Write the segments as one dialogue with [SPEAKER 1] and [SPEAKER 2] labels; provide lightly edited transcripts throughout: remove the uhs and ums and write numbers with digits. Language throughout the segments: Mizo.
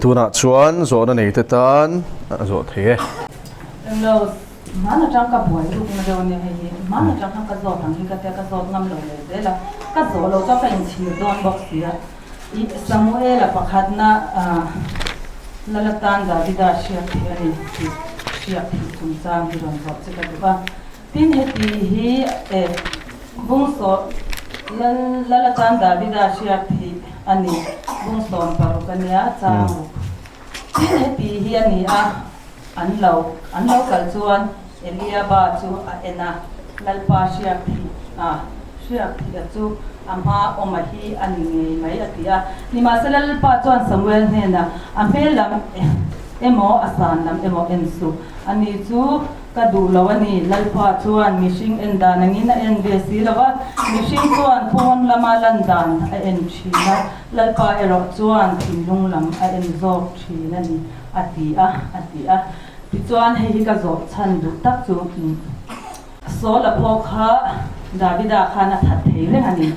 [SPEAKER 1] tunah chuan zawhna nei te tan a zawh thei e.
[SPEAKER 2] Englo, hman atang ka buai rukna deuh ania hei hi. Hman atang khan ka zawt ang hi ka tia ka zawt ngam lo leh zel a, ka zawh loh chuan ka inchhir dawn bawk si a. Ih, Samuela pakhatna lal atan Davida hriat theih a ni tih hriat theih chungchang hi rawn zawh che ka duh a. Tin, heti hi e, Bungsawm lal lal atan Davida hriat theih a ni, Bungsawm paruk a nia, chang ruk. Tin, heti hi a ni a, an lo an lo kal chuan Eliaba chu a en a, Lalpa hriak thih a, hriak thih a chu a hma awma hi a ni ngei mai a ti a. Nimahsela Lalpa chuan Samuel hnenah, A hmel lam emaw a san lam emaw en suh, ani chu Ka duh lo a ni, Lalpa chuan mihring en dan angin a en ve si lo va, mihring chuan pawn lama lan dan a en thin a, Lalpa erawh chuan thinlung lam a en zawk thin a ni, a ti a, a ti a. Tichuan hei hi ka zawh chhan duh tak chu Saul-a pawh kha Davida khan a that thei reng a ni.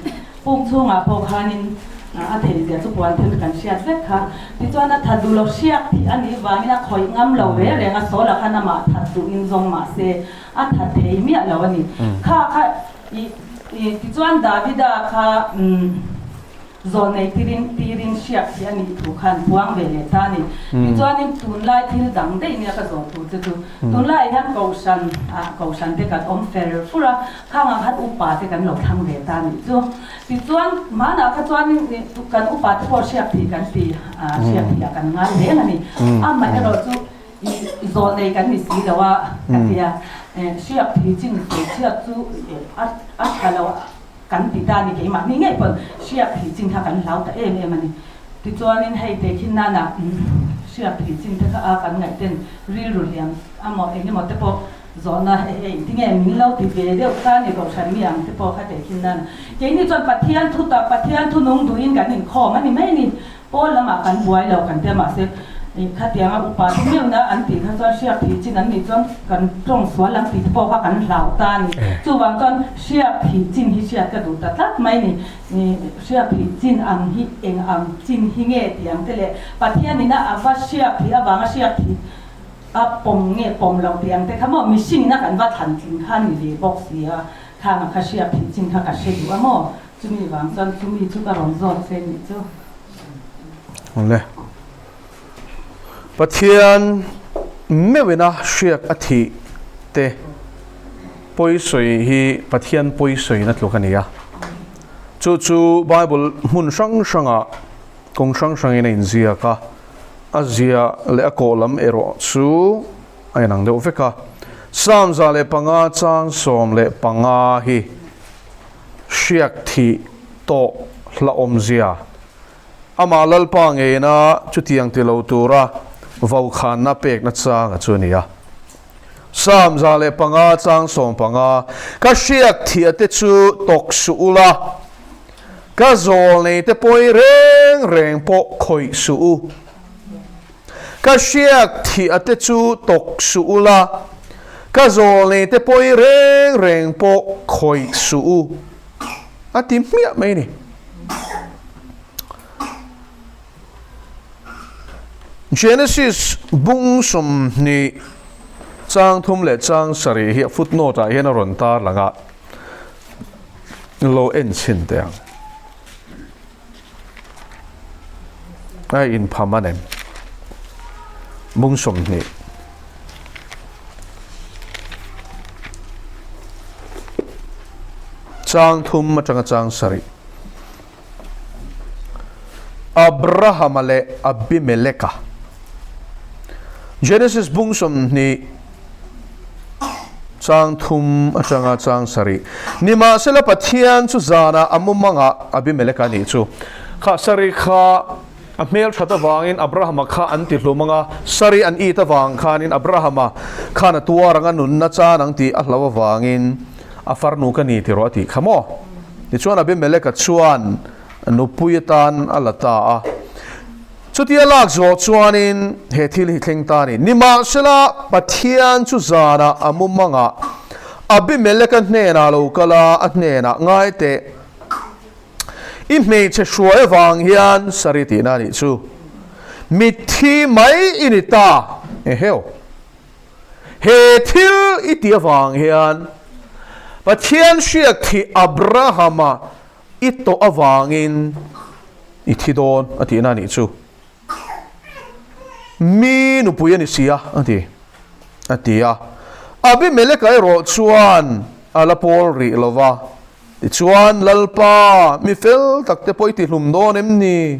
[SPEAKER 2] Puk chhungah pawh khanin a theihzia chu puan thil kan hriat vek kha. Tichuan a that duh lo hriak tih a nih vangin a khawih ngam lo reng reng a, Saul-a khan amah that duhin zawng mah se a that thei miah lo a ni. Kha kha ih ih tichuan Davida kha Zawnei tirin tirin hriak tih a nih thu khan puang ve leh ta a ni. Tichuanin tunlai thil dang daih nia ka zawh tur che chu tunlaiah hian kohhran ah kohhran te kan awm fer fur a, Khang ang khan upa te kan lo thlang ve ta nih chu. Tichuan hmanah kha chuanin kan upa te pawh hriak thih kan ti a, hriak thih ah kan ngai reng a ni. Amaherawh chu i zawnei kan ni si lo a ka ti a, hriak thih chin sawi chhiat chu a tha lo kan ti ta a ni keimahni ngei pawn hriak thih chin kha kan hlau ta em em a ni. Tichuanin hei tehkhin nana hriak thih chin te kha a kan ngaih ten rilru hliam amaw engemaw te pawh Zawhna, Hei hei tinge min lo ti ve deuh kha ni Kohhran mi ang te pawh kha tehkhin nan. Keini chuan Pathian thu tak, Pathian thu nung duhin kan inkhawm a ni mai ni. Pawl lamah kan buai lo kan tia mahse khatianga upa te meuhna an tih kha chuan hriak thih chin an nih chuan kan tawng sual ang tih te pawh kha kan hlau ta a ni. Chuvang chuan hriak thih chin hi hriat ka duh ta tlat mai ni. Hriak thih chin ang hi eng ang chin hi nge tih ang te leh Pathianina a va hriak thih avanga hriak thih A pawm nge pawm lo tih ang te kha maw mihring ina kan va thlan tling kha ni ve bawk si a, khang a kha hriat thih chin kha ka hre duh a maw, chumi vang chuan chumi chu ka rawn zawt che nih chu.
[SPEAKER 1] Awle. Pathian meuhina hriak a thih te pawisawi hi Pathian pawisawina tluk a ni a. Chu chu Bible hmun hrang hrangah Kawng hrang hrangin a inziak a, a zia leh a kawh lam erawh chu a inang deuh vek a. Psalm 105 chang 15 hi hriak thih tawh hlauhawmzia, amah Lalpa ngeina chutiang ti lo tura vokhanna pekna changa chu a ni a. Psalm 105 chang 15, Ka hriak thih te chu tawk suh ula, Ka zawl nei te pawi reng reng pawh khawih suh u. Ka hriak thih a te chu tawk suh u la, ka zawl nei te pawi reng reng pawh khawih suh u, a ti hmiah mai a ni. Genesis bung 20 chang 3 leh chang 7 hi a footnote ah hian a rawn tar lang a. Lo en chhin teh ang. A inpham a nem. Bung 20. Chang 3 atanga chang 7. Abrahama leh Abimeleka. Genesis bung 20 chang 3 atanga chang 7. Nimahsela Pathian chu zanah a mumangah Abimeleka nih chu kha sari kha a hmel that avangin Abrahama kha an ti hlum anga, sari an it avang khanin Abrahama khan a tuar anga nunna chan ang tih a hlo avangin a farnu ka ni tiraw a tih kha maw? Tichuan Abimeleka chuan nupui atan a la ta a. Chutia lak zawh chuanin he thil hi thleng ta a ni. Nimahsela, Pathian chu zanah a mumangah Abimeleka hnenah lo kal a, a hnenah, Ngai teh, i hmeichhe hruai avang hian sari tihna a nih chu. Mitthi mai i ni ta. Eheu. He thil i tih avang hian Pathian hriak thih Abrahama i tawh avangin i thi dawn a tihna a nih chu. Mi nupui a ni si a, a ti, a ti a. Abimeleka erawh chuan a la pawl rih lo va. Tichuan, Lalpa, mi fel tak te pawh i tihlum dawn em ni?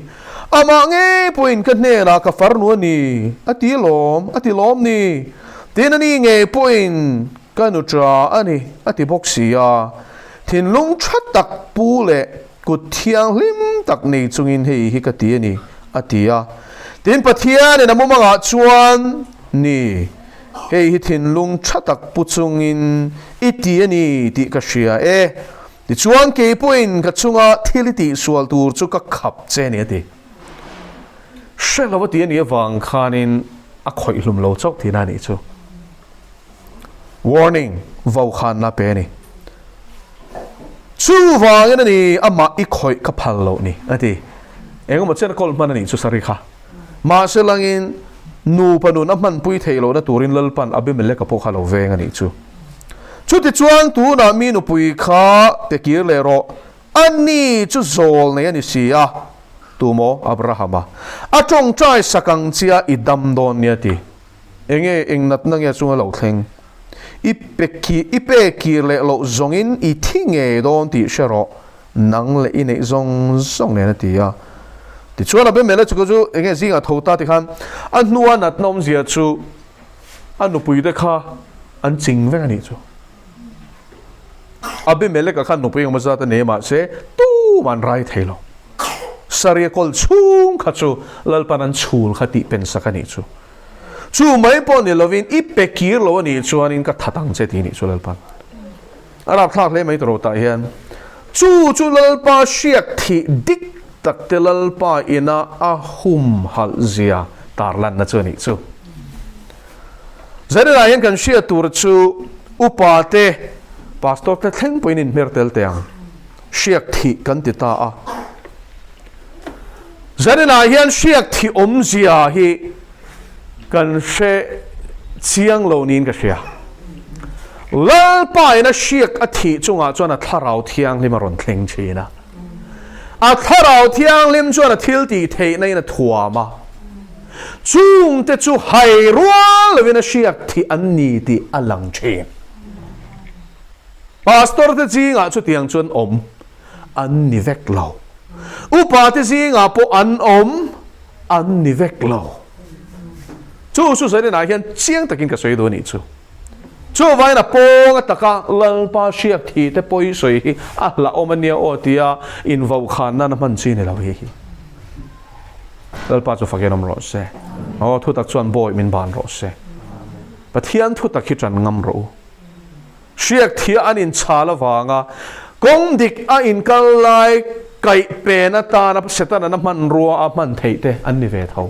[SPEAKER 1] Amah ngei pawhin ka hnenah ka farnu a ni, a ti lawm, a ti lawm ni? Tin, a ni ngei pawhin ka nu ṭa a ni, a ti bawk si a. Thinlung ṭha tak pu leh kut thianghlim tak nei chungin hei hi ka ti a ni, a ti a. Tin, Pathianin a mumangah chuan, Ni, hei hi thinlung tha tak pu chungin i ti a ni tih ka hria e. Tichuan, kei pawhin ka chunga thil i tihsual tur chu ka khap che a ni, a ti. Hre lo a ti a nih avang khanin a khawih hlum lo chauh tihna a nih chu. Warning, Vaukhana pe a ni. Chuvangin a ni, amah i khawih ka phal loh ni, a ti. Engemaw chen a kawl hman a nih chu Sari kha. Mahse langin nupa nun a hmanpui theih lohna turin Lalpan Abimeleka pawh kha a lo veng a nih chu. Chutichuan tunah mi nupui kha pe kir leh rawh, a ni chu zawl nei a ni si a, tumaw Abrahama a tawngtai sak ang chia i dam dawn nia ti. Enge eng natna nge chunga lo thleng? I pe i pe kir leh loh zawngin i thi ngei dawn tih hre rawh, nang leh i neih zawng zawng nen a ti a. Tichuan Abimelech chu chu enge zingah tho ta tikhan a hnua natna awmzia chu a nupuite kha an ching vek a nih chu. Abimelech-a khan nupui engemaw zat a nei mahse tumah an rai thei lo. Saria kawl chhung kha chu Lalpan an chhul kha tih pen sak a nih chu. Chu mai pawh ni lovin i pe kir lo a nih chuanin ka that ang che tih a nih chu Lalpan. A rapthlak hle mai tawh tah hian. Chu chu Lalpa hriak thih dik tak te Lalpa ina a humhalh zia tarlanna chu a nih chu. Zaninah hian kan hriat tur chu upa te, pastor te thleng pawhin inhmer tel teh ang. Hriak thih kan ti ta a. Zaninah hian hriak thih awmzia hi kan hre chiang lo niin ka hria. Lalpa in a hriak a thih chungah chuan a thlarau thianghlim a rawn thleng thin a. A thlarau thianghlim chuan a thil tih theihna in a thuam a. Chungte chu hai rual lovin a hriak thih an ni tih a lang thin. Pastor te zingah chutiang chuan awm an ni vek lo. Upa te zingah pawh an awm an ni vek lo. Chu chu zaninah hian chiang takin ka sawi duh a nih chu. Chuvain a pawng a taka Lalpa hriak thih te pawi sawi hi a hlauhawm a nia aw tia invaukhan nan a hman chi ni lo hi hi. Lalpa chu fakin awm rawh se. Aw thutak chuan bawi min ban rawh se. Pathian thutak hi ṭan ngam rawh u. Hriak thia an inchhal avanga kawng dik a inkal lai kaih pen atana Setana'n a hmanrua a hman theih te an ni ve tho.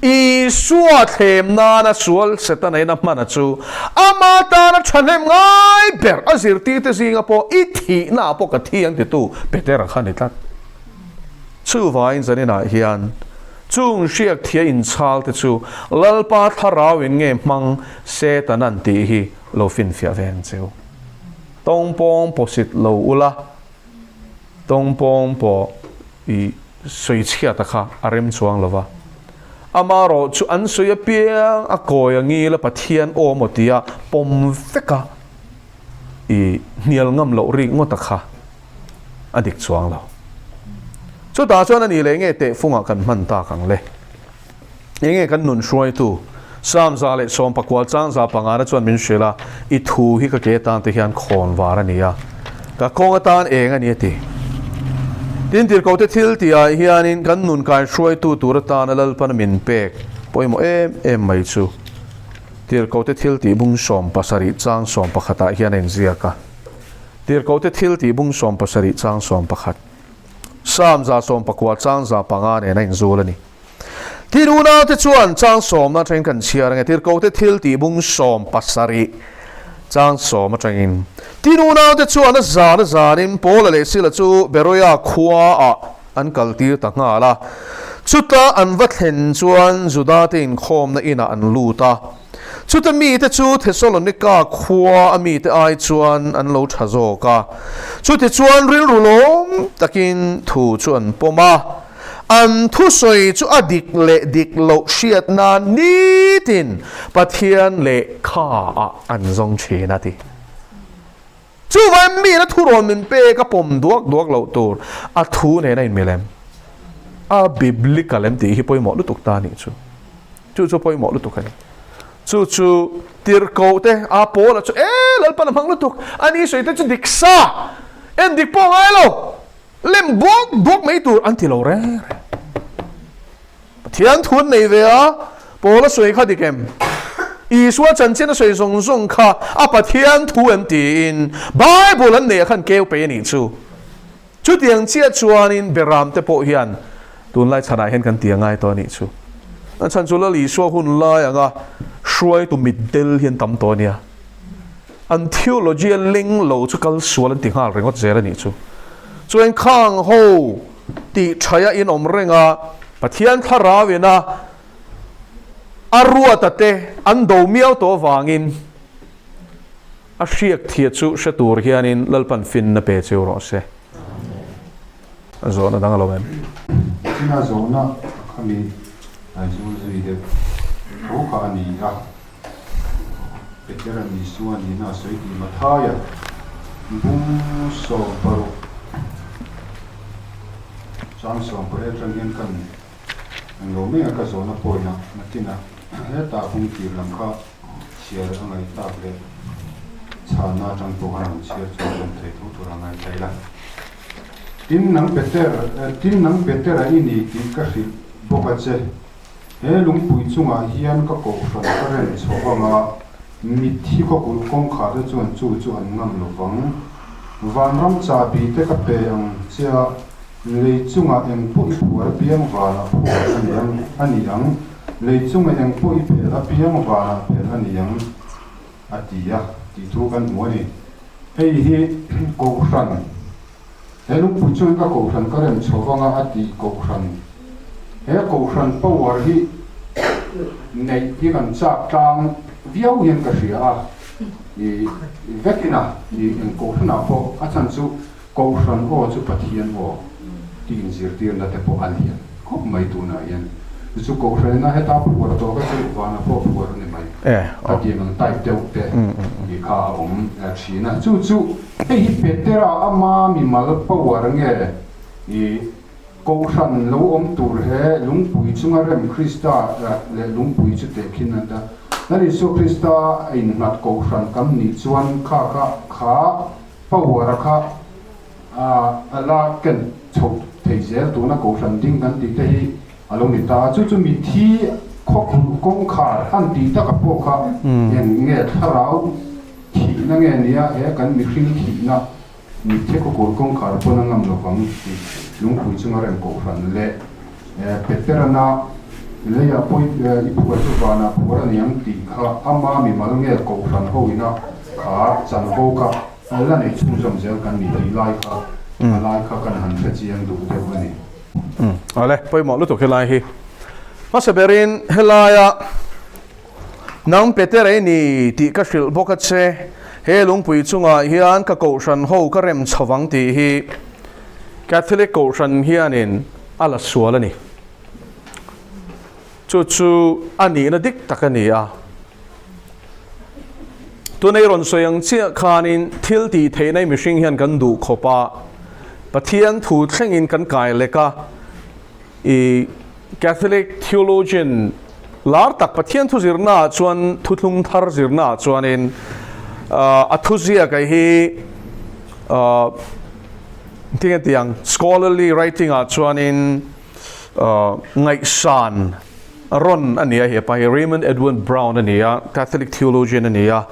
[SPEAKER 1] Isua thlem nana sual Setanain a hman a chu ama tana thahnem ngai ber a zirtirte zinga pawh i thihna ah pawh ka thi ang titu Petera kha a ni tlat. Chuvain zaninah hian chung hriak thia inchhal te chu Lalpa thlarauin nge hmang Setanan tih hi lo finfiah ve ang cheu. Tawngpawng pawsit lo ula, tawngpawng pawh i sawi chhiat a kha a rem chuang lo va. Amarawh chu an sawi apiang a kawi a ngil a Pathian aw maw tia pawm vek a i hnial ngam loh rik ngawt a kha a dik chuang lo. Chutah chuan a nih leh nge tehfungah kan hman tak ang le? Enge kan nun hruaitu Psalm 119 chang 5 na chuan min hrilh a, I thu hi ka ke atan te hian khawn var a ni a, ka kawng atan eng a ni a ti. Tin, tirhkohte thil tihah hianin kan nun kai hruaitu tur atana Lalpana min pek pawimawh em em mai chu Tirhkohte thil tih bung 17 chang 11 ah hian a inziak a. Tirhkohte thil tih bung 17 chang 11. Psalm 119 chang 5 nen a inzul a ni. Tin unaute chuan chang sawmna atangin kan chhiar ange, Tirhkohte thil tih bung 17 chang sawm atangin. Tin unaute chuan a zan a zanin Paula leh Sila chu Beroia khuaah an kaltir ta nghal a. Chuta an va thlen chuan Judate inkhawmna inah an lut a. Chuta mite chu Thesalonika khua a mite ai chuan an lo tha zawk a. Chutichuan rilru lawm takin thu chu an pawm a. An thusawi chu a dik leh dik loh hriat nan nitin Pathian lehkhaah an zawng thin a ti. Chuvang miin a thurawn min pek a pawm duak duak loh tur a thu nen a inmil em? A biblical em tih hi pawimawh lutuk ta a nih chu. Chu chu pawimawh lutuk a ni. Chu chu tirhkoh te a Paula chu e Lalpan a hmang lutuk a ni sawi te chu dik sa en dik pawh ngai lo lem buak buak mai tur an ti lo reng reng. Pathian thu an nei ve a, Paula sawi kha dik em? Isua chanchin a sawi zawng zawng kha a Pathian thu em tiin Bible an neih ah khan keu pei a nih chu. Chutiang chiah chuanin Beram te pawh hian tunlai chhanah hian kan ti a ngai tawh a nih chu. A chhan chu Lal Isua hun lai anga hruaitu mitdel hi an tam tawh a nia. An theology a leng lo chu kal sual an ti nghal ringawt zel a nih chu. Chuan khang ho tih thaia in awm reng a, Pathian thlarau ina a ruata te an do miau tawh avangin a hriak thia chu hre tur hianin Lalpan finna pe cheu rawh se. A zawhna dang a lo em?
[SPEAKER 3] China zawhna khami Aizawl zui deuh tho kha a ni a. Petera Isua nihna a sawi tih Mathaia bung 16 chang 18 atang hian kan eng lo mai a ka zawhna point ah nakinah hetah bung tir lam kha chhiar a ngaih tak leh chhanna atang pawh khan rawn chhiar chuan zawm thei tho tur a ngaih thei la. Tin nang Peter, tin nang Petera i ni tih ka hrilh bawk a che. He lungpui chungah hian ka kohhran ka rem chho vanga mitthi khawkulh kawngkhar te chuan chu chu an ngam lo vang. Vanram chahbi te ka pe ang che a, lei chungah eng pawh i phuar apiang vanah phuar a ni ang a ni ang, lei chunga eng pawh i phelh apiang vanah phelh a ni ang, a ti a, tih thu kan hmu a ni. Hei hi kohhran. He lungpui chuan ka kohhran ka rem chho vanga a tih kohhran. He kohhran power hi neih hi kan chak tlang viau hian ka hria a, i vekin a, i eng kohhranah pawh a chhan chu kohhran aw chu Pathian aw tih inzirtirna te pawh a lian khawp mai tunah hian. Chu chu kohhranina heta phuar tawh kha chu vana pawh phuar a ni mai. Ka tiang ang type deuh te i kha a awm thin a, chu chu Hei hi Petera ama mimal power nge i Kohhran lo awm tur he lungpui chunga rem Krista leh lungpui chu tehkhin an ta. Lal Isua Krista a innghat Kohhran kan nih chuan kha kha kha power a kha a la ken chhoh thei zel tuna Kohhran ding kan tih te hi a lo ni ta. Chu chu mithi khawkulh kawngkhar an tih taka pawh kha eng nge thlarau Thihna nge nia he kan mihring thihna mitthi khawkawl kawngkhar pawn a ngam lovang tih lungpui chunga rem kohhran leh Peterana leiah pawi i phuar chu vanah phuar a niang tih kha ama mimal nge kohhran ho ina kha chanvo kha la nei chhunzawm zel kan ni tih lai kha a lai kha kan han hre chiang duh deuh a ni.
[SPEAKER 1] Awle, pawimawh lutuk helai hi. Hmasa berin helaia Nang Peter ei ni tih ka hrilh bawk a che, he lungpui chungah hian ka kohhran ho ka rem chho vang tih hi Catholic kohhran hianin a la sual a ni. Chu chu a nihna dik tak a ni a. Tunei rawn sawi ang chiah khanin thil tih theihna i mihring hian kan duh khawp a, Pathian thu thlengin kan kai lek a, I Catholic theologian lar tak Pathian thu zirnaah chuan thuthlung thar zirnaah chuanin a thuziak a hi tinge tiang scholarly writing ah chuanin ngaihsan rawn a ni a hepa hi Raymond Edward Brown a ni a Catholic theologian a ni a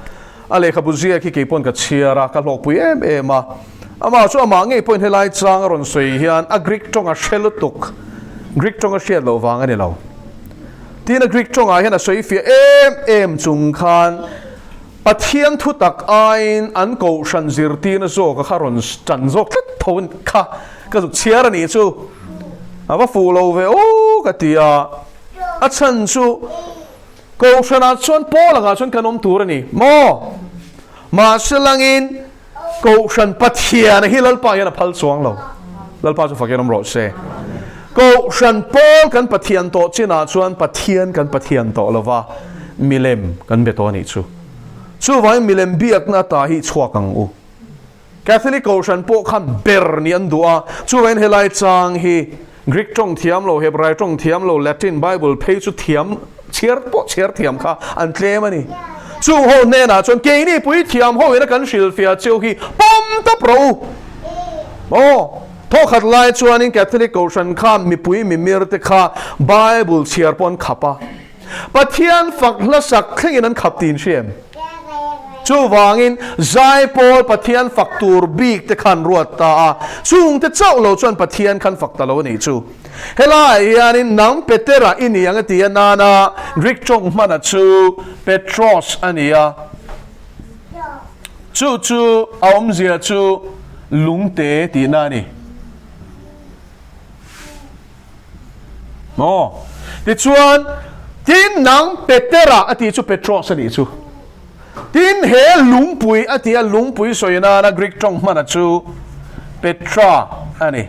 [SPEAKER 1] a lehkhabu ziak hi keipawn ka chhiar a ka hlawkpui em em a. Amah chu amah ngei pawhin helai chang a rawn sawi hian a Greek tawng a hre lutuk, Greek tawng a hriat loh vang a ni lo. Tin a Greek tawngah hian a sawi fiah em em chung khan Pathian thu tak aiin an kohhran zirtirna zawka kha rawn tan zawk tlat tho kha ka zuk chhiar a nih chu. A va fuh lo ve aw ka ti a, a chhan chu Kohhranah chuan Paul angah chuan kan awm tur a ni maw? Mahse langin Kohhran Pathiana hi Lalpa hian a phal chuang lo. Lalpa chu fakin awm rawh se. Kohhran Paul kan Pathian tawh chinah chuan Pathian kan Pathian tawh lova, milem kan be tawh a nih chu. Chuvangin milem biakna ata hi chhuak ang u. Catholic Kohhran pawh khan ber nih an duh a, chuvangin helai chang hi Greek tawng thiam lo, Hebrai tawng thiam lo, Latin Bible phei chu thiam chhiar pawh chhiar thiam kha an tlem a ni. Chung ho hnenah chuan keini puithiam ho ina kan hrilhfiah cheu hi pawm tawp rawh u. Aw, thawkhat lai chuanin Catholic Kohhran kha mipui mimir te kha Bible chhiar pawh an khap a. Pathian fak hlasak thlengin an khap tin hriam. Chuvangin Zaipawl Pathian fak tur bik te khan ruat ta a, chungte chauh lo chuan Pathian khan fak ta lo a nih chu. Helaiah hianin nang Petera i ni ang a ti a nana Greek tawng hmana chu Petros a ni a, chu chu a awmzia chu lungte tihna a ni. Maw? Tichuan, tin nang Petera a tih chu Petros a nih chu. Tin he lungpui a tih a lungpui sawi nana Greek tawng hmana chu Petra a ni.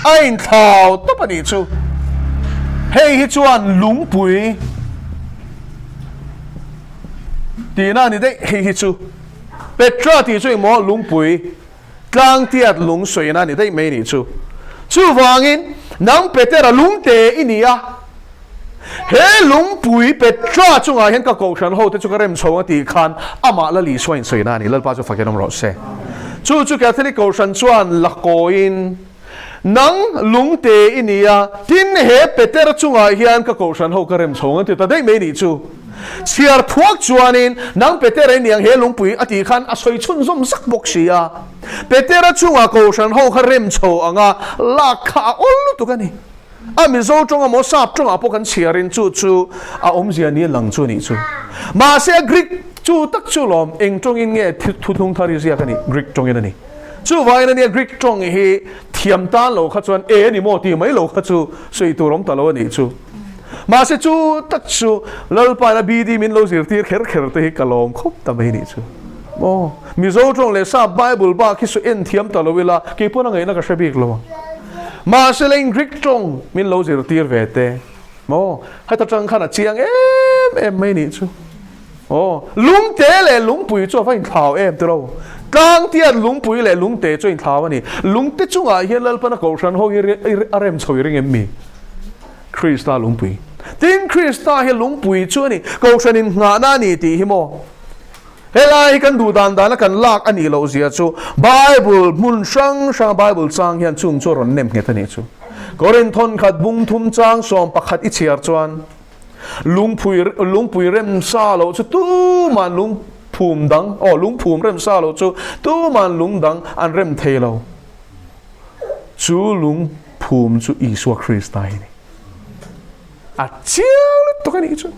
[SPEAKER 1] A inthlau tawp a nih chu. Hei hi chuan lungpui tihna a ni daih hei hi chu. Petra tih chu engmaw lungpui. Tlangtiat lung sawina a ni daih mai nih chu. Chuvangin, nang Petera lungte i ni a, he lungpui Petra chungah hian ka kohhran hote chu ka rem chho ang a tih khan amah Lal Isua in sawina a ni. Lalpa chu fakin awm rawh se. Chu chu Catholic kohhran chuan la kawiin, Nang lungte i ni a, tin he Petera chungah hian ka kohhran ho ka rem chho ang a ti ta daih mai nih chu. Chhiar thuak chuanin, Nang Petera i ni ang he lungpui a tih khan a sawi chhunzawm zak bawk si a. Petera chungah kohhran ho kha rem chho ang a, lak kha a awl lutuk a ni. A Mizo tawng emaw Sap tawngah pawh kan chhiarin chu chu a awmzia ni a lang chu a nih chu. Mahse a Greek chu tak chu lawm eng tawngin nge thuthlung thar i ziak a nih? Greek tawngin a ni. Chuvangin ania Greek tawng hi thiam tan lo kha chuan e a ni maw tih mai lo kha chu sawi tur awm ta lo a nih chu. Mahse chu tak chu Lalpaina BD min lo zirtir kher kher te hi ka lawm khawp ta mai nih chu. Maw? Mizo tawng leh Sap Bible bak hi sawi en thiam ta lo ila kei pawn a ngaihna ka hre bik lo ang. Mahse leng Greek tawng min lo zirtir ve te. Maw? Heta tang khan a chiang em em mai nih chu. Aw, lungte leh lungpui chu a va inthlau em tiro. Tlangtian lungpui leh lungte chu a inthlau a ni. Lungte chungah hian Lalpana Kohhran ho hi a rem chho i ring em mi? Krista lungpui. Tin, Krista hi lungpui chu a ni. Kohhran innghahna a ni tih hi maw? Helai hi kan duh dan dana kan lak a nih loh zia chu Bible hmun hrang hranga Bible chang hian chung chu a rawn nem nghet a nih chu. Korinthon khat bung thum chang sawm pakhat i chhiar chuan, Lungpui lungpui rem sa loh chu tuman lungphum dang aw lungphum rem sa loh chu tuman lung dang an rem thei lo. Chu lungphum chu Isua Krista hi ni. A chiang lutuk a nih chu.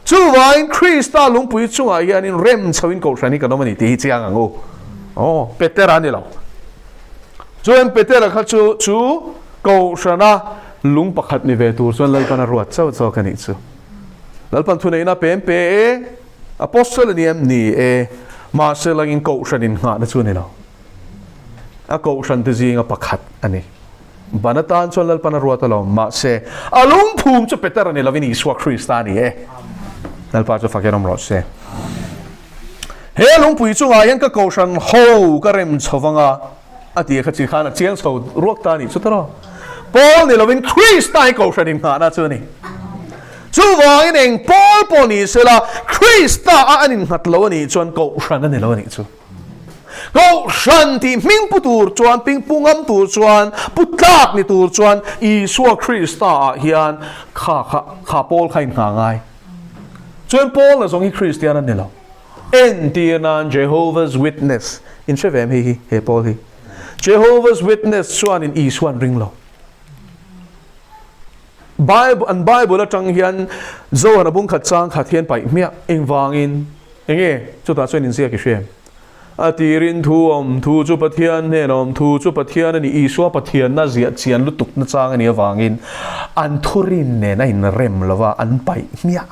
[SPEAKER 1] Chuvangin Krista lungpui chungah hianin rem chhoin kohhran hi kan awm a ni tih hi chiang ang u. Aw, Petera a ni lo. Chuan Petera kha chu chu kohhrana lung pakhat ni ve tur chuan Lalpan a ruat chauh chauh ka nih chu. Lalpan thuneihna pem pe e, Apostle a ni em? Ni e. Mahse langin kohhran innghahna chu a ni lo. A kohhran te zinga pakhat a ni. Ban atan chuan Lalpan a ruat alawm. Mahse a lungphum chu Petera ni lovin Isua Krista a ni e. Lalpa chu fakin awm rawh se. He lungpui chungah hian ka kohhran ho ka rem chho vang a, a ti a kha chi khan a chiang chho ruak ta a nih chu tawrh. Paul ni lovin Krista hi kohhran inngahna chu a ni. Chuvangin eng Paul pawh ni sela Krista a an innghat lo a nih chuan kohhran a ni lo a nih chu. Kohhran tih hming pu tur chuan, ping pu ngam tur chuan, pu tlak ni tur chuan Isua Krista ah hian kha kha kha Paul kha inngah ngai. Chuan Paul na zawng hi Kristian an ni lo. Entir nan Jehovah's Witness in hre ve em hei hi, he Paul hi. Jehovah's Witness chuan in Isua an ring lo. Bible, an Bible atang hian Zohan a bung khat chang khat hian paih hmiah engvangin enge chutah chuan inziak i hre em? A tirin thu a awm, thu chu Pathian hnen a awm, thu chu Pathian a ni, Isua Pathianna ziah chian lutuk nachang a nih avangin an thurin nen a inrem lo va, an paih hmiah.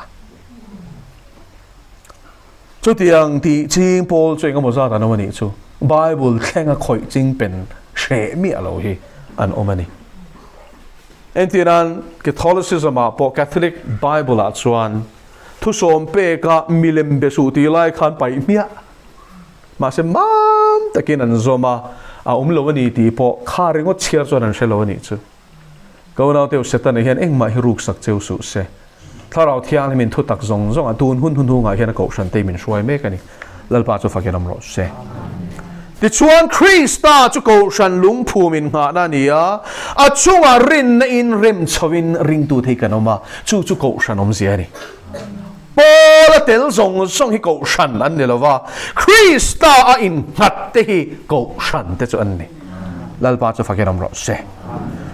[SPEAKER 1] Chutiang tih ching pawl chu engemaw zat an awm a nih chu. Bible thlenga khawih ching pen hreh miah lo hi an awm a ni. Entirnan, Catholicism-ah pawh Catholic Bible-ah chuan thusawm peka milem be suh tih lai khan paih hmiah. Mahse mam takin an zawm a, a awm lo a ni tih pawh kha ringawt chhiar chuan an hre lo a nih chu. Ka unaute Setana hian engmah hi ruksak cheu suh se. Thlarau Thianghlimin thutak zawng zawng a tun hun hunhungah hian a kohhran te min hruai mek a ni. Lalpa chu fakin awm rawh se. Tichuan Krista chu kohhran lungphum innghahna a ni a, a chungah rinna in rem chhoin ringtu thei kan awm a, chu chu kohhran awmzia a ni. Paula tel zawng zawng hi kohhran an ni lo va, Krista a innghat te hi kohhran te chu an ni. Lalpa chu fakin awm rawh se.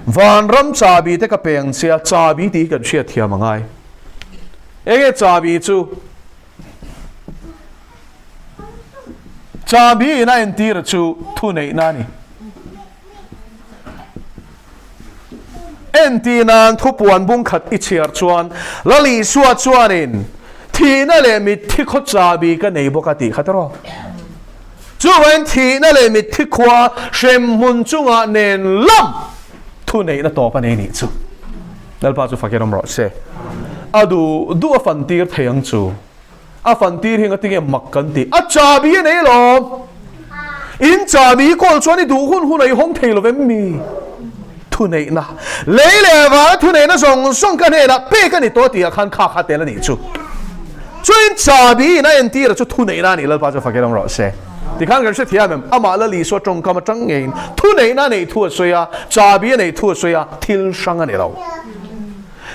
[SPEAKER 1] Vanram chabi te ka peng che a, chabi tih hi kan hriat thiam a ngai. Enge chabi chu? Chabi in a entir chu thuneihna a ni. Entir nan thupuan bung khat i chhiar chuan Lal Isua chuanin thihna leh mitthi khaw chabi ka nei bawk a tih kha tawh. Chuvain thihna leh mitthi khua hremhmun chungah nen lam thuneihna tawp a nei nih chu. Lalpa chu fakin awm rawh se. A duh duh a fantir thei ang chu. A fantir hi ngatinge mak kan ti. A chabi a nei lawm. In chabi kawl chuan i duh hun hun a i hawng thei lo vem mi? Thuneihna. Lei leh vana thuneihna zawng zawng ka hnenah pek a ni tawh tih ah khan kha kha tel a nih chu. Chuin chabi in a entir chu thuneihna a nih Lalpa chu fakin awm rawh se. Tikhan kan hrethiam em? Amah Lal Isua tawngkam atang ngeiin thuneihna a neih thu a sawi a, chabi a neih thu a sawi a, thil hrang a ni lo.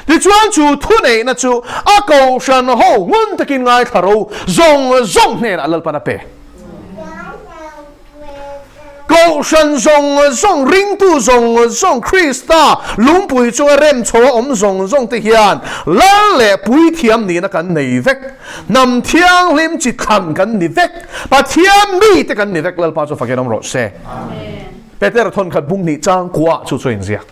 [SPEAKER 1] Tichuan chu thuneihna chu a kohhran ho ngun takin ngaithla ro zawng zawng hnenah Lalpan a pe. Kohhran zawng zawng, ringtu zawng zawng, Krista lungpui chunga rem chho a awm zawng zawng te hian Lal leh Puithiam nihna kan nei vek. Hnam thianghlim chi thlan kan ni vek. Pathian mite kan ni vek. Lalpa chu fakin awm rawh se. Peter thawnkhat bung hnih chang kuah chu chu a inziak.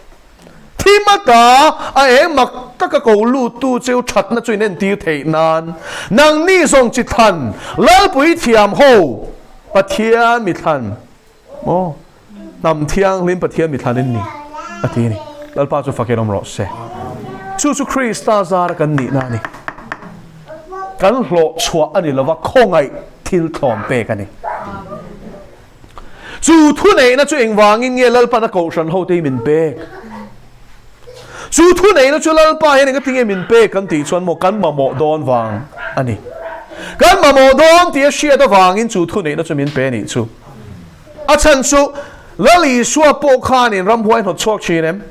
[SPEAKER 1] Thim ata a eng mak taka ko luttu cheu thatna chu in entir theih nan nangni zawng chi thlan Lalpui thiam ho Pathian mi thlan maw hnam thianghlim Pathian mi thlan in ni a ti a ni. Lalpa chu fakin awm rawh se. Chu chu Krista zara kan nihna a ni. Kan hlawh chhuah a ni lova khawngaih thil thlawm pek a ni. Chu thuneihna chu engvangin nge Lalpan a kohhran hote hi min pek? Chu thuneihna chu Lalpa hian enga tinge min pek kan tih chuan maw kan mamawh dawn vang a ni. Kan mamawh dawn tih a hriat avangin chu thuneihna chu min pe a nih chu. A chhan chu Lal Isua pawh khanin ramhuai hnawt chhuak thin em?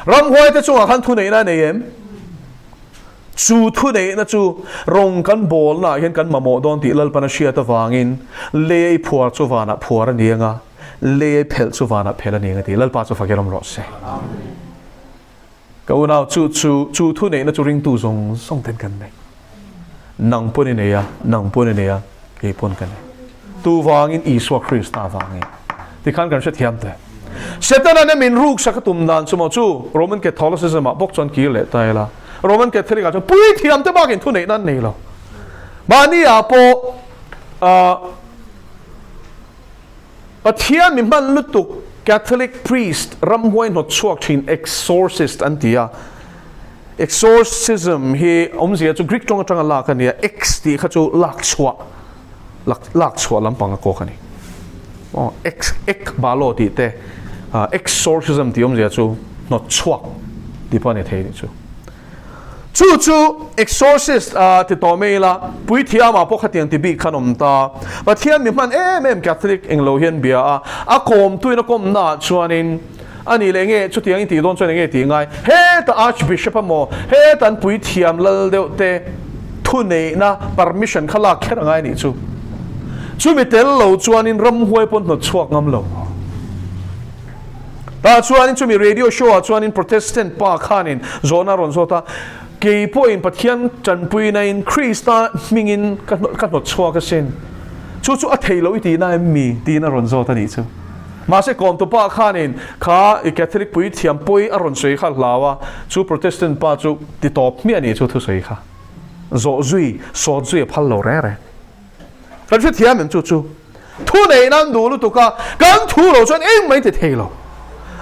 [SPEAKER 1] Ramhuaite chungah khan thuneihna a nei em? Chu thuneihna chu rawng kan bawlnaah hian kan mamawh dawn tih Lalpan a hriat avangin lei phuar chu vanah phuar a ni ang a, lei phelh chu vanah phelh a ni ang a ti. Lalpa chu fakin awm rawh se. Ka unau, chu chu chu thuneihna chu ringtu zawng zawng ten kan nei. Nang pawn i nei a, nang pawn i nei a, kei pawn ka nei. Tu vangin? Isua Krista vangin. Tikhan kan hrethiam teh. Setana min ruksak a tum dan chu maw chu Roman Catholicism ah bawk chuan kir leh ta ila. Roman Catholic ah chuan puithiam te bakin thuneihna an nei lo. Mahni ah pawh ah Pathian mi hman lutuk Catholic priest ramhuai hnawt chhuak thin exorcist an ti a. Exorcism hi awmzia chu Greek tawng atanga lak a ni a, ex tih kha chu lak chhuah, lak lak chhuah lampang a kawk a ni. Aw ex ek balo tih te exorcism tih awmzia chu hnawt chhuak tih pawh a ni thei a nih chu. Chu chu exorcist a ti tawh mai ila, puithiamah pawh khatiang ti bik khan awm ta. Pathian mi hman em em Catholic englo hian bia a, a kawmtuin a kawmnaah chuanin a nih leh nge chutiang in tih dawn chuan enge tih ngai? Heta Archbishop a maw, heta an puithiam lal deuh te thuneihna permission kha lak kher a ngai nih chu. Chumi tel lo chuanin ramhuai pawn hnawt chhuak ngam lo. Tah chuanin chumi radio show ah chuanin Protestant pa khanin zawhna a rawn zawt a, Kei pawhin Pathian tanpuina in Krista hmingin ka ka hnawt chhuak asin. Chu chu a thei lo i tihna em mi? tiin a rawn zawt a nih chu. Mahse kawmtupa khanin kha i Catholic puithiam pawi a rawn sawi kha a hlau a, chu Protestant pa chu ti tawp hmiah a nih chu thusawi kha. Zawh zui, sawt zui a phal lo reng reng. Kan hrethiam em chu chu? Thu neih nan duh lutuk a, kan thu lo chuan engmah in ti thei lo.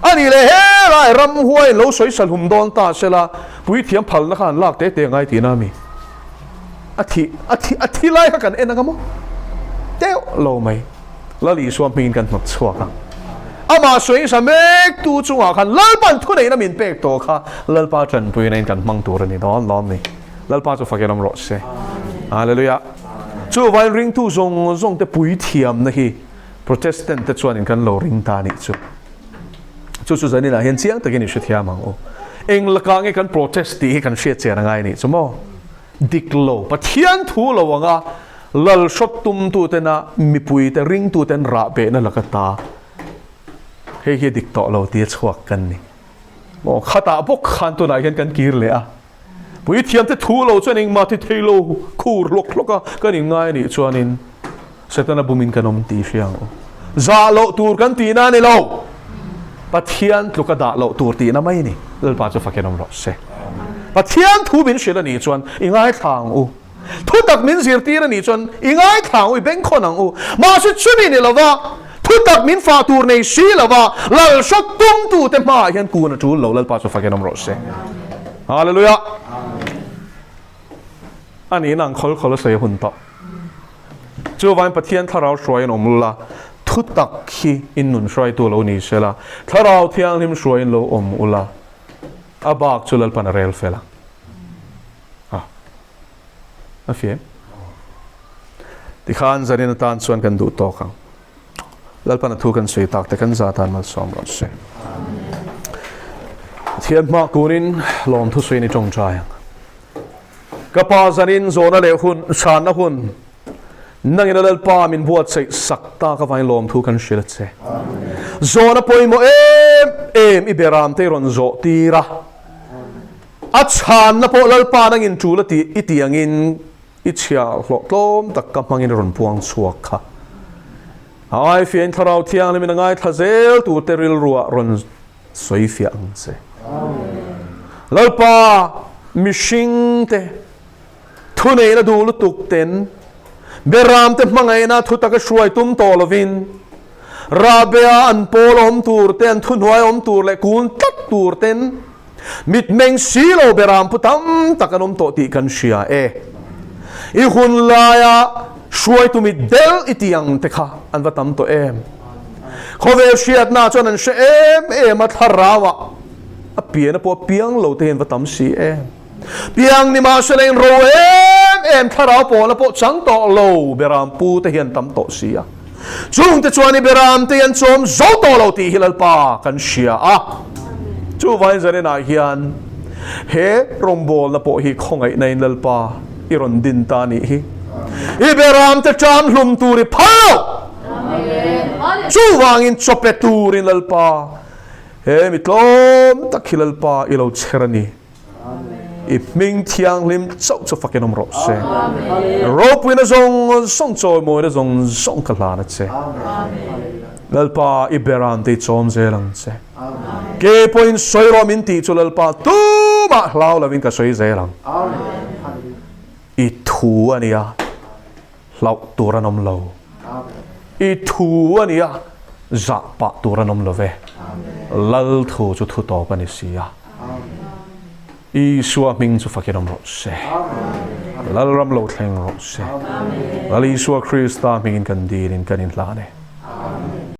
[SPEAKER 1] A nih leh helai ramhuai in lo sawi salhum dawn ta sela, puithiam phalna kha an lak te te angai tihna a mi? A thi, a thi, a thi lai kha kan en anga maw? Teuh lo mai. Lal Isua hmingin kan hnawt chhuak a. Amah sawi sa mek tu chungah khan Lalpa'n thuneihna min pek tawh kha Lalpa tanpuina in kan hmang tur a ni dawn lawm ni. Lalpa chu fakin awm rawh se. Hallelujah. Chuvain ringtu zawng zawng te puithiamna hi Protestant te chuanin kan lo ring ta nih chu. Chu chu zaninah hian chiang takin i hrethiam ang u. Eng lakah nge kan protest tih hi kan hriat chian a ngai nih chu maw? Dik lo, Pathian thu lo anga lal hrawt tumtu tena mipui te ringtu ten rah behna laka ta hei hi a dik tawh lo tia chhuak kan ni. Maw khatah bawk khan tunah hian kan kir leh a. Puithiamte thu lo chuan engmah ti thei lo khur hlawk hlawk a kan inngai a nih chuanin Setana bumin kan awm tih hria ang u. Zah loh tur kan tihna a ni lo. Pathian tluka dah loh tur tihna mai a ni. Lalpa chu fakin awm rawh se. Pathian thu min hrilh a nih chuan i ngaithla ang u. Thutak min zirtir a nih chuan i ngaithla ang u, i bengkhawn ang u. Mahse chumi ni lova thutak min fah tur nei si lova lal hrawt tumtute hmaah hian kun a tul lo. Lalpa chu fakin awm rawh se. Hallelujah! A nihna ang khawl khawl a sawi a hun tawh. Chuvain Pathian thlarau hruaiin awm la, thutak hi in nun hruaitu lo ni se la, thlarau thianghlim hruaiin lo awm ula, a bak chu Lalpan a rel fel ang. A a fim. Tikhan zanin atan chuan kan duh tawk ang. Lalpan a thu kan sawi tak te kan za tan malsawm rawh se. Thian hma kunin lawm thu sawi ni tawngtai ang. Ka pa zanin zawhna leh hun chhanna hun nangin a Lalpa min buatsaih sak ta ka vain lawm thu kan hrilh a che. Zawhna pawimawh em em i beram te i rawn zawh tir a. A chhanna pawh Lalpa nangin tul a tih i tih angin i chhia hlawh tlawm tak ka hmangin i rawn puang chhuak kha. A aifiahin Thlarau Thianghlimin a ngaithla zel turte rilruah rawn sawi fiah ang che. Lalpa mihringte thuneihna duh lutuk ten beramte hmangaihna thutaka hruai tum tawh lovin Rahbea an pawl awm tur te, an thuhnuai awm tur leh kun tlat tur ten mitmeng si lo beram pu tam tak an awm tawh tih kan hria e. I hun laia hruaitu mit del i tih ang te kha an va tam tawh em. Khawvel hriatna chuan an hre em em a, thlarauah a pian a pawh a piang lo te hi an va tam si em. Piang ni mahse la inro em em thlarau pawhna pawh chang tawh lo beram pu te hi an tam tawh si a. Chungte chuan i beram te hi an chawm zo tawh lo tih hi Lalpa kan hria a. Chuvain zaninah hian he rawngbawlna pawh hi khawngaihna in Lalpa i rawn din ta a nih hi. I beram te ṭam hlum tur i phal lo. Chuvangin chawpe turin Lalpa he mi tlawm tak hi Lalpa i lo chher a ni. I hming thianghlim chauh chu fakin awm rawh se. Ropuina zawng zawng chawimawina zawng zawng ka hlan a che. Lalpa i beran te i chawm zel ang che. Ke pawhin sawi rawh min tih chu Lalpa tumah hlau lovin ka sawi zel ang. I thu a nia hlauh tur an awm lo. I thu a nia zah pah tur an awm lo ve. Lal thu chu thu tawp a ni si a. Isua hming chu fakin awm rawh se. Lalram lo thleng rawh se. Lal Isua Krista hmingin kan dilin kan inhlan e.